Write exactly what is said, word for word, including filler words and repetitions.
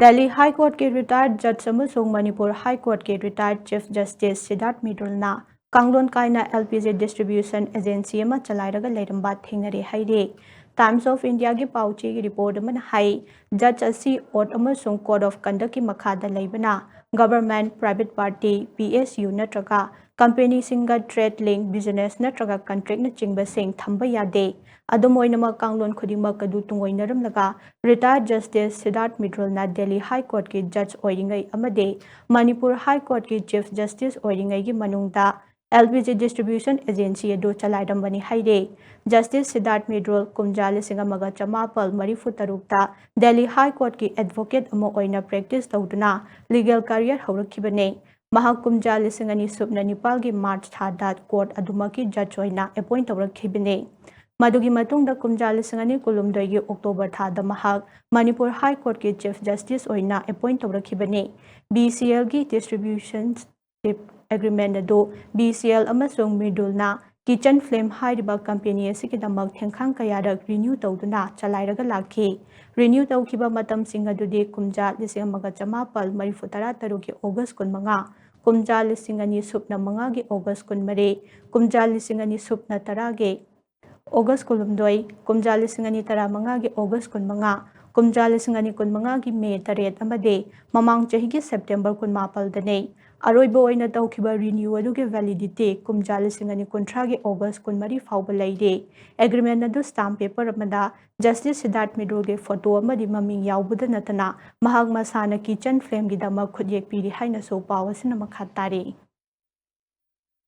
ꯗꯦꯜꯂꯤ ꯍꯥꯏ ꯀꯣꯔꯠꯀꯤ ꯔꯤꯇꯥꯌꯔꯠ ꯖꯖ ꯑꯃꯁꯨꯡ ꯃꯅꯤꯄꯨꯔ ꯍꯥꯏ ꯀꯣꯔꯠꯀꯤ ꯔꯤꯇꯥꯌꯔꯠ chief justice ꯁꯤꯗꯥꯔꯊ ꯃꯤꯗꯨꯜꯅ ꯀꯥꯡꯂꯣꯟ ꯀꯥꯏꯅ L P G distribution agency ꯑꯃ ꯆꯂꯥꯏꯔꯒ ꯂꯩꯔꯝꯕ ꯊꯦꯡꯅꯔꯦ ꯍꯥꯏꯔꯤ꯫ ꯇꯥꯏꯝꯁ ꯑꯣꯐ ꯏꯟꯗꯤꯌꯥꯒꯤ ꯄꯥꯎ ꯆꯦꯒꯤ ꯔꯤꯄꯣꯔꯠ ꯑꯃꯅ ꯍꯥꯏ, ꯖꯖ ꯑꯁꯤ ꯑꯣꯠ ꯑꯃꯁꯨꯡ ꯀꯣꯗ ꯑꯣꯐ ꯀꯟꯗꯛꯀꯤ ꯃꯈꯥꯗ ꯂꯩꯕꯅ government, private party, P S U ꯅꯠꯇ꯭ꯔꯒ ꯀꯝꯄꯦꯅꯤꯁꯤꯡꯒ ꯇ꯭ꯔꯦꯗ ꯂꯤꯡ, ꯕꯤꯖꯤꯅꯦꯁ ꯅꯠꯇ꯭ꯔꯒ ꯀꯟꯇ꯭ꯔꯦꯛꯅꯆꯤꯡꯕꯁꯤꯡ ꯊꯝꯕ ꯌꯥꯗꯦ꯫ ꯑꯗꯨꯝ ꯑꯣꯏꯅꯃꯛ, ꯀꯥꯡꯂꯣꯟ ꯈꯨꯗꯤꯡꯃꯛ ꯑꯗꯨ ꯇꯨꯡꯑꯣꯏꯅꯔꯝꯂꯒ ꯔꯤꯇꯥꯌꯔꯠ ꯖꯁꯇꯤꯁ ꯁꯤꯗꯥꯔꯊ ꯃꯤꯗ꯭ꯔꯣꯜꯅ ꯗꯦꯜꯂꯤ ꯍꯥꯏ ꯀꯣꯔꯠꯀꯤ ꯖꯖ ꯑꯣꯏꯔꯤꯉꯩ ꯑꯃꯗꯤ ꯃꯅꯤꯄꯨꯔ ꯍꯥꯏ ꯀꯣꯔꯠꯀꯤ ꯆꯤꯐ ꯖꯁꯇꯤꯁ ꯑꯣꯏꯔꯤꯉꯩꯒꯤ ꯃꯅꯨꯡꯗ L P G distribution agency ꯑꯗꯨ ꯆꯂꯥꯏꯔꯝꯕꯅꯤ ꯍꯥꯏꯔꯤ꯫ ꯖꯁꯇꯤꯁ ꯁꯤꯗꯥꯔꯊ ꯃꯤꯗ꯭ꯔꯣꯜ ꯀꯨꯝꯖꯥ ꯂꯤꯁꯤꯡ ꯑꯃꯒ ꯆꯃꯥꯄꯜ ꯃꯔꯤꯐꯨ ꯇꯔꯨꯛꯇ ꯗꯦꯜꯂꯤ ꯍꯥꯏ ꯀꯣꯔꯠꯀꯤ ꯑꯦꯗꯚꯣꯀꯦꯠ ꯑꯃ ꯑꯣꯏꯅ ꯄ꯭ꯔꯦꯛꯇꯤꯁ ꯇꯧꯗꯨꯅ ꯂꯤꯒꯦꯜ ꯀꯔꯤꯌꯔ ꯍꯧꯔꯛꯈꯤꯕꯅꯤ꯫ ꯃꯍꯥꯛ ꯀꯨꯝꯖꯥ ꯂꯤꯁꯤꯡ ꯑꯅꯤ ꯁꯨꯞꯅ ꯅꯤꯄꯥꯜꯒꯤ ꯃꯥꯔꯆ ꯊꯥꯗ ꯀꯣꯔꯠ ꯑꯗꯨꯃꯛꯀꯤ ꯖꯖ ꯑꯣꯏꯅ ꯑꯦꯄꯣꯏꯟꯠ ꯇꯧꯔꯛꯈꯤꯕꯅꯤ꯫ ꯃꯗꯨꯒꯤ ꯃꯇꯨꯡꯗ ꯀꯨꯝꯖꯥ ꯂꯤꯁꯤꯡ ꯑꯅꯤ ꯀꯨꯟꯍꯨꯝꯗꯣꯏꯒꯤ ꯑꯣꯛꯇꯣꯕꯔ ꯊꯥꯗ ꯃꯍꯥꯛ ꯃꯅꯤꯄꯨꯔ ꯍꯥꯏ ꯀꯣꯔꯠꯀꯤ ꯆꯤꯐ ꯖꯁꯇꯤꯁ ꯑꯣꯏꯅ ꯑꯦꯄꯣꯏꯟꯠ ꯇꯧꯔꯛꯈꯤꯕꯅꯤ꯫ ꯕꯤ ꯁꯤ ꯑꯦꯜꯒꯤ ꯗꯤꯁꯇ꯭ꯔꯤꯕ꯭ꯌꯨꯁꯟ ꯑꯦꯒ꯭ꯔꯤꯃꯦꯟꯠ ꯑꯗꯨ ꯕꯤ ꯁꯤ ꯑꯦꯜ ꯑꯃꯁꯨꯡ ꯃꯤꯗꯨꯜꯅ ꯀꯤꯆꯟ ꯐ꯭ꯂꯦꯝ ꯍꯥꯏꯔꯤꯕ ꯀꯝꯄꯦꯅꯤ ꯑꯁꯤꯒꯤꯗꯃꯛ ꯊꯦꯡꯈꯥꯡ ꯀꯌꯥꯔꯛ ꯔꯤꯅ꯭ꯌꯨ ꯇꯧꯗꯨꯅ ꯆꯂꯥꯏꯔꯒ ꯂꯥꯛꯈꯤ꯫ ꯔꯤꯅ꯭ꯌꯨ ꯇꯧꯈꯤꯕ ꯃꯇꯝꯁꯤꯡ ꯑꯗꯨꯗꯤ ꯀꯨꯝꯖꯥ ꯂꯤꯁꯤꯡ ꯑꯃꯒ ꯆꯃꯥꯄꯜ ꯃꯔꯤꯐꯨ ꯇꯔꯥ ꯇꯔꯨꯛꯀꯤ ꯑꯣꯒꯁ ꯀꯨꯟꯃꯉꯥ, ꯀꯨꯝꯖꯥ ꯂꯤꯁꯤꯡ ꯑꯅꯤ ꯁꯨꯞꯅ ꯃꯉꯥꯒꯤ ꯑꯣꯒꯁ ꯀꯨꯟꯃꯔꯤ, ꯀꯨꯝꯖꯥ ꯂꯤꯁꯤꯡ ꯑꯅꯤ ꯁꯨꯞꯅ ꯇꯔꯥꯒꯤ ꯑꯣꯒꯁ ꯀꯨꯟꯍꯨꯝꯗꯣꯏ, ꯀꯨꯝꯖꯥ ꯂꯤꯁꯤꯡ ꯑꯅꯤ ꯇꯔꯥꯃꯉꯥꯒꯤ ꯑꯣꯒꯁ ꯀꯨꯟꯃꯉꯥ, ꯀꯨꯝꯖꯥ ꯂꯤꯁꯤꯡ ꯑꯅꯤ ꯀꯨꯟꯃꯉꯥꯒꯤ ꯃꯦ ꯇꯔꯦꯠ ꯑꯃꯗꯤ ꯃꯃꯥꯡ ꯆꯍꯤꯒꯤ ꯁꯦꯞꯇꯦꯝꯕꯔ ꯀꯨꯟꯃꯥꯄꯜꯗꯅꯤ꯫ ꯑꯔꯣꯏꯕ ꯑꯣꯏꯅ ꯇꯧꯈꯤꯕ ꯔꯤꯅ꯭ꯌꯨ ꯑꯗꯨꯒꯤ ꯚꯦꯂꯤꯗꯤꯇꯤ ꯀꯨꯝꯖꯥ ꯂꯤꯁꯤꯡ ꯑꯅꯤ ꯀꯨꯟꯊ꯭ꯔꯥꯒꯤ ꯑꯣꯒꯁ ꯀꯨꯟꯃꯔꯤ ꯐꯥꯎꯕ ꯂꯩꯔꯤ꯫ ꯑꯦꯒ꯭ꯔꯤꯃꯦꯟꯠ ꯑꯗꯨ ꯁ꯭ꯇꯥꯝꯞ ꯄꯦꯄꯔ ꯑꯃꯗ ꯖꯁꯇꯤꯁ ꯁꯤꯗꯥꯔꯊ ꯃꯤꯗ꯭ꯔꯣꯜꯒꯤ ꯐꯣꯇꯣ ꯑꯃꯗꯤ ꯃꯃꯤꯡ ꯌꯥꯎꯕꯗ ꯅꯠꯇꯅ ꯃꯍꯥꯛ ꯃꯁꯥꯅ ꯀꯤꯆꯟ ꯐ꯭ꯂꯦꯝꯒꯤꯗꯃꯛ ꯈꯨꯠꯌꯦꯛ ꯄꯤꯔꯤ ꯍꯥꯏꯅꯁꯨ ꯄꯥꯎ ꯑꯁꯤꯅ ꯃꯈꯥ ꯇꯥꯔꯤ꯫